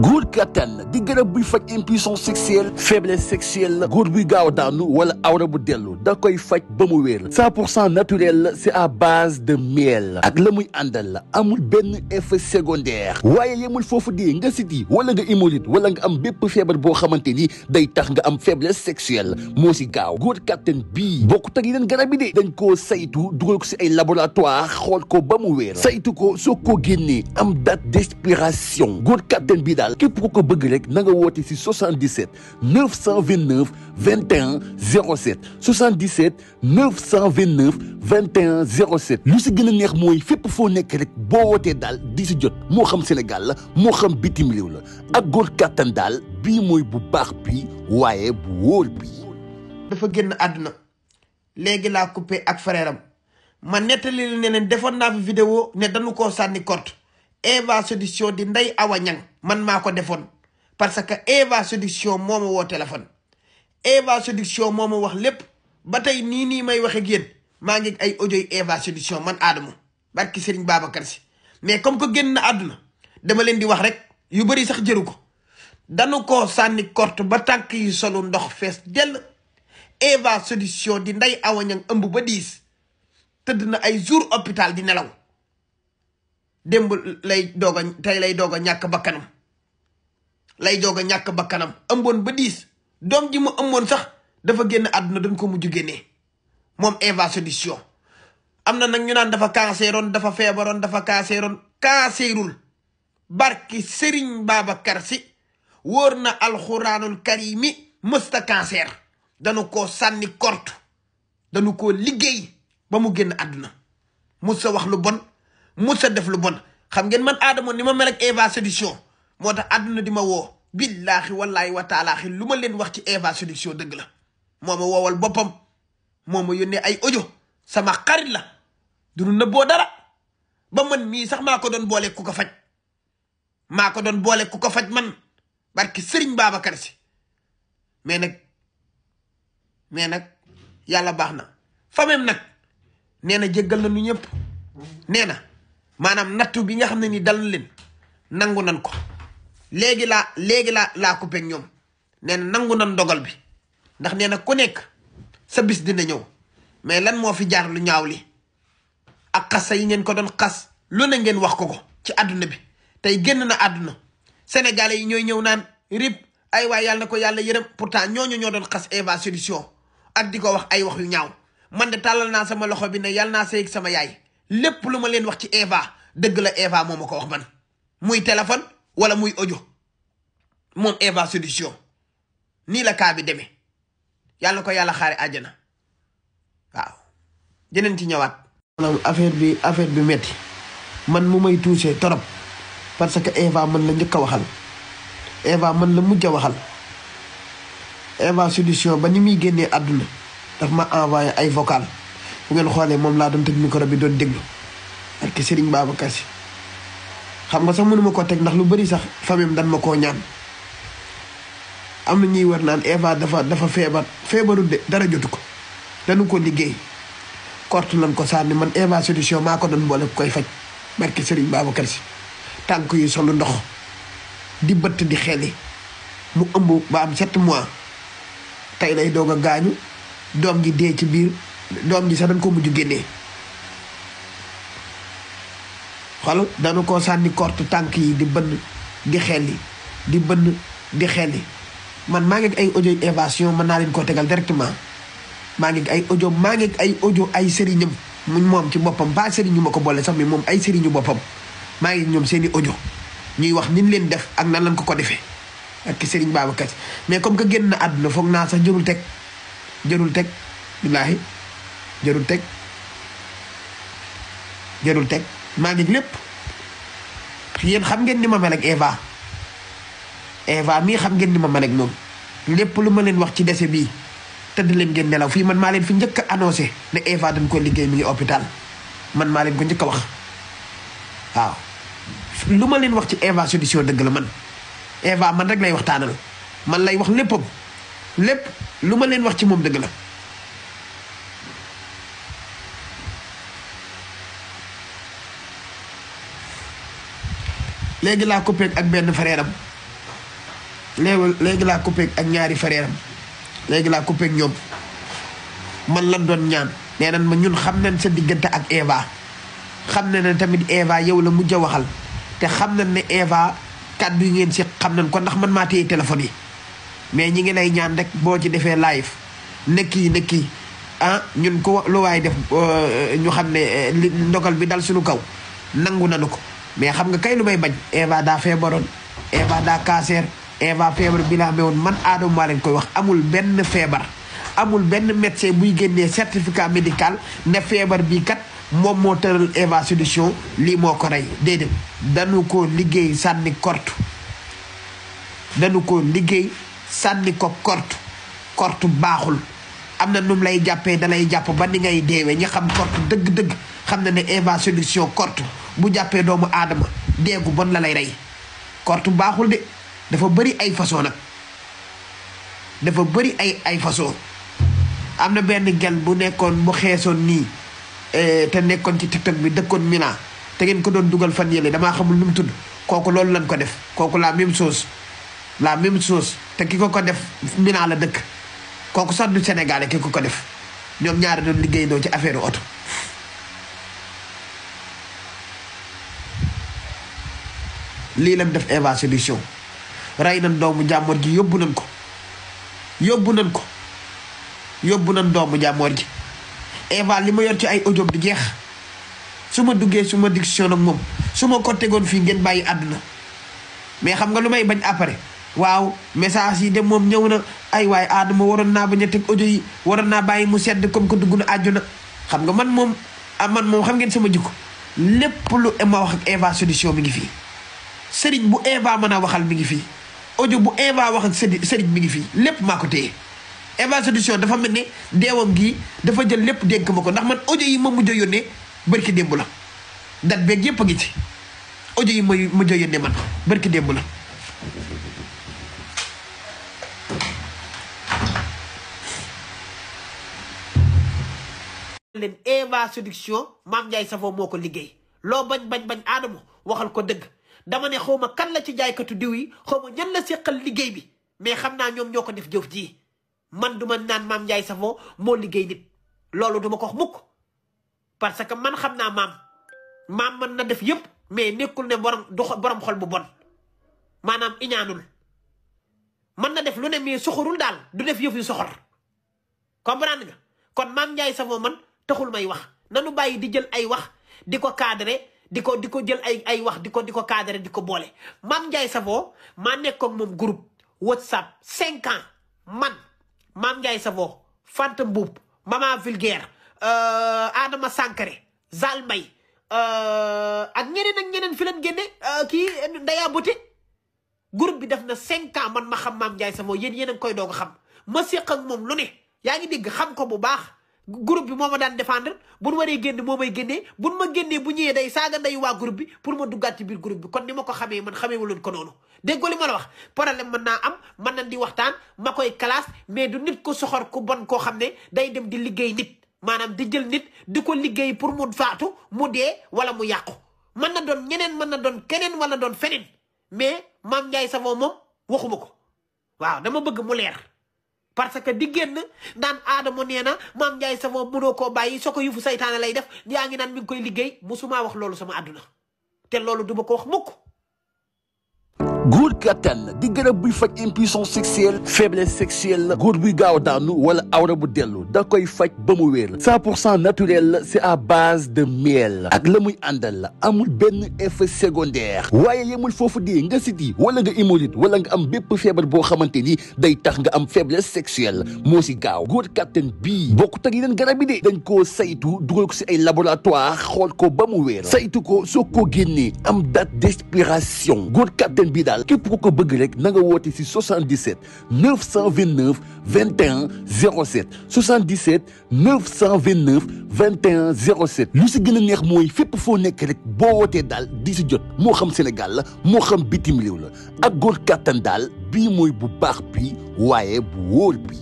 góor kattan di garab buy faj impuissance sexuelle faiblesse sexuelle góor buy gaaw daanu wala awra bu dellu da koy faj ba mu wér 100% naturel c'est à base de miel ak la muy àndal la amul benn effet secondaire waaye yemul foofu di nga siti wala nga hémorroïde wala nga am bépp feebar boo xamante ni day tax nga am faiblesse sexuelle moo si gaaw góor kattan bii bokkut ak yeneen garab yi de dañ koo saytu dugal ko si ay laboratoire xool ko ba mu wér saytu ko soo ko génnee am date d'expiration góor kattan bii daal képp ku ko bëgg rek na nga woote si 77 929 21 07 77 929 21 07 lu si gën a neex mooy fépp foo nekk rek boo wootee daal di si jot moo xam Sénégal la moo xam bitim réew la ak góor kattan daal bii mooy bu baax bi waaye bu wóor bi. dafa génn àdduna léegi laa coupé ak frère am ma nettali ne leen defoon naa fi vidéo ne dañu koo sànni korte Eva Séduction di Ndeye Awa Niang man maa ko defoon parce que Eva Séduction moo ma woo téléphone Eva Séduction moo ma wax lépp ba tey nii may waxe ak yéen maa ngi ay audio yi Eva Séduction man Adamo barki Serigne Babacar Sy mais comme que génn na àdduna dama leen di wax rek yu bëri sax jëru ko dañu koo sànni korte ba tànk yi solu ndox fees dell Eva Séduction di Ndeye Awa Niang ëmb ba 10 tëdd na ay jour hôpital di nelaw démb tey lay doog a ñàkk bakkanam ëmboon ba 10 doom ji mu ëmboon sax dafa génn àdduna dañ ko mujj génnee moom Eva Séduction am na nag ñu naan dafa canceroon dafa feebaroon dafa cancerul barki Serigne Babacar Sy wóor na alxuraanul karimi mësta cancer dañu koo sànni korte dañu koo liggéey ba mu génn àdduna musa wax lu bon musa def lu bon xam ngeen man Adamo ni ma mel ak Eva Séduction moo tax àdduna di ma woo billaahi wallaahi wa taalaahi lu ma leen wax ci Eva Séduction dëgg la moo ma woowal boppam moo ma yónnee ay audio sama xarit la du nu nëbboo dara ba man mii sax maa ko doon boole ku ko faj man barki Serigne Babacar Sy mais nag yàlla baax na famem nag nee na jéggal na nu ñëpp nee na maanaam nattu bi nga xam ne ni dal na leen nangu nan ko léegi laa coupé ak ñoom nee na nangu nan dogal bi ndax nee na ku nekk sa bis dina ñëw mais lan moo fi jaar lu ñaaw li ak xasa yi ngeen ko doon xas lu ne ngeen wax ko ci àdduna bi tey génn na àdduna sénégalais yi ñooy ñëw naan rip ay waay yàlla na ko yàlla yërëm pourtant ñooñu ñoo doon xas Eva Séduction ak di ko wax ay wax yu ñaaw man de tàllal naa sama loxo bi ne yàlla naa sëy ak sama yaay lépp lu ma leen wax ci Eva dëgg la Eva moo ma ko wax man muy téléphone wala muy audio moom Eva Séduction nii la kaa bi demee yàlla na ko yàlla xaare àjjana waaw dinañ ci ñëwaat. maanaam affaire bi metti man mu may touché torop parce que Eva man la njëkk a waxal Eva man la mujj a waxal Eva Séduction ba ni muy génnee àdduna daf ma envoyé ay vocal fu ngeen xoolee moom laa doon tëj micro bi doon déglu ak ki Serigne Babacar Sy xam nga sax mënuma ko teg ndax lu bari sax famille dan ma koo ñaan am na ñuy war naan Eva dafa feebaru de dara jotu ko dañu ko liggéey korte lan ko sànni man Eva Séduction maa ko doon boole koy faj barki Serigne Babacar Sy tànk yi solu ndox di bëtt di xeli mu ëmb ba am 7 mois tey lay doog a gaañu doom ji dee ci biir doom ji sax dañ ko mujj génnee xool dana ko sànni korte tànk yi di bënn di xelli di bënn di xelli man maa ngi ay audio évasion mën naa leen koo tegal directement maa ngi ay audio ay sëriñam moom ci boppam ba sëriñu ma ko boole sax mi moom ay sëriñu boppam maa ngi ñoom seeni audio ñuy wax nin leen def ak nan lañ ko defee ak ki Serigne Babacar Sy mais comme que génn na àdduna foog naa sax jërul teg billaahi jërul teg maa ngi lépp yéen xam ngeen ni ma mel ak Eva mii xam ngeen ni ma mel ak moom lépp lu ma leen wax ci dese bii tëdd leen ngeen nelaw fii man maa leen fi njëkk a annoncé ne Eva dañ ko liggéey mi ngi hôpital man maa leen ko njëkk a wax waaw lu ma leen wax ci Eva Séduction dëgg la man Eva man rek lay waxtaanal man lay wax léppam lépp lu ma leen wax ci moom dëgg la léegi laa coupé ak benn frère am léegi laa coupé ak ñaari frère am léegi laa coupé ak ñoom man lan doon ñaan nee nan ma ñun xam nañ sa diggante ak Eva xam na ne tamit Eva yow la mujj a waxal te xam nañ ne Eva kàddu yi ngeen si xam nañ ko ndax man maa téye téléphone yi mais ñi ngi lay ñaan rek boo ci defee live nekki ah ñun ko lu waay def ñu xam ne li ndogal bi dal suñu kaw nangu nanu ko mais xam nga kay lu may bañ Eva daa feebaroon Eva daa cancer Eva feebar bi la amee woon man Adama maa leen koy wax amul benn feebar amul benn médecin buy génnee certificat médical ne feebar bii kat moom moo tëral Eva Solution lii moo ko rey déedéet dañu ko liggéey sànni kortu dañu ko liggéey sànni ko kortu baaxul am na num lay jàppee dalay jàpp ba ni ngay deewee ñi xam kortu dëgg-dëgg xam na ne Eva Solution kortu bu jàppee doomu aadama deegu bon la lay rey kortu baaxul de dafa bëri ay façon nag dafa bëri ay façon am na benn gel bu nekkoon bu xeesoon nii te nekkoon ci TikTok bi dëkkoon Milan te ngeen ko doon dugal fan yële damaa xamul nu mu tudd kooku loolu lañ ko def kooku la même chose te ki ko def Milan la dëkk kooku sax du Sénégalais ki ko def ñoom ñaari doon liggéey doo ci affaire oto lii lañ def Eva Solution rey nañ doomu jàmmoor ji yóbbu nañ doomu jàmmoor ji Eva li ma yor ci ay audio du jeex su ma duggee su ma diction ak moom su ma ko tegoon fii ngeen bàyyi àdduna mais xam nga lu may bañ après waaw message yi de moom ñëw na ay waay Adama waroon naa bañ a teg audio yi waroon naa bàyyi mu sedd comme que dugg na àjjuna xam nga man moom xam ngeen sama jikko lépp lu ma wax ak Eva Solution mi ngi fii sëriñ bu Eva mën a waxal mi ngi fii audio bu Eva wax ak sëriñ mi ngi fii lépp maa ko téye Eva Solution dafa mel ne deewam gii dafa jël lépp dénk ma ko ndax man audio yi ma mujj a yónnee barki démb la dat beeg yëpp a ngi ci audio yi ma mujj a yónnee man barki démb la leen Eva Solution Mame Ndiaye Savon moo ko liggéey loo bañ Adama waxal ko dëgg dama ne xaw ma kan la ci jaaykatu diw yi xaw ma ñan la seqal liggéey bi mais xam naa ñoom ñoo ko def jëf ji man duma naan Mame Ndiaye Savon moo liggéey nit loolu duma ko wax mukk parce que man xam naa maam mën na def yëpp mais nekkul ne borom xol bu bon maanaam iñaanul mën na def lu ne mais soxorul daal du def yëf yu soxor comprendre nga kon Mame Ndiaye Savon man taxul may wax nanu bàyyi di jël ay wax di ko cadré di ko jël ay wax di ko cadré di ko boole Mame Ndiaye Savon maa nekkoon moom groupe WhatsApp 5 ans man Mame Ndiaye Savon Fanta Mbuub Mama Vulgaire Adama Sankare Zal Mbay ak ñeneen fi leen génne kii Ndaya Bote groupe bi def na 5 ans man ma xam Mame Ndiaye Savon yéen a ngi koy doog a xam ma seq ak moom lu ne yaa ngi dégg xam ko bu baax groupe bi moo ma daan défendre bu nu waree génn moo may génnee bu nu ma génnee bu ñëwee day saaga nday waa groupe bi pour ma duggaat ci biir groupe bi kon ni ma ko xamee man xamee wu leen ko noonu déggoo li ma la wax problème mën naa am mën nañ di waxtaan ma koy classe mais du nit ko soxor ku bon koo xam ne day dem di liggéey nit maanaam di jël nit di ko liggéey pour mu faatu mu dee wala mu yàqu mën na doon ñeneen mën na doon keneen wala doon feneen mais Mame Ndiaye Savon moom waxuma ko waaw dama bëgg mu leer parce que di génn naan Adama nee na Mame Ndiaye Savon mënoo koo bàyyi soo ko yufu saytaane lay def yaa ngi naan mi ngi koy liggéey musuma wax loolu sama àdduna te loolu duma ko wax mukk góor kattan di garab buy faj impuissance sexuelle faiblesse sexuelle góor buy gaaw daanu wala awra bu dellu da koy faj ba mu wér 100% naturel c'est à base de miel ak la muy àndal la amul benn effet secondaire waaye yemul foofu di nga siti wala nga hémorroïde wala nga am bépp feebar boo xamante ni day tax nga am faiblesse sexuelle moo si gaaw góor kattan bii bokkut ak yeneen garab yi de dañ koo saytu dugal ko si ay laboratoire xool ko ba mu wér saytu ko soo ko génnee am date d'expiration góor kattan bii daal képp ku ko bëgg rek na nga woote si 77 929 21 07 77 929 21 07 lu si gën a neex mooy fépp foo nekk rek boo wootee daal di si jot moo xam Sénégal la moo xam bitim réew la ak góor kattan daal bii mooy bu baax bi waaye bu wóor bi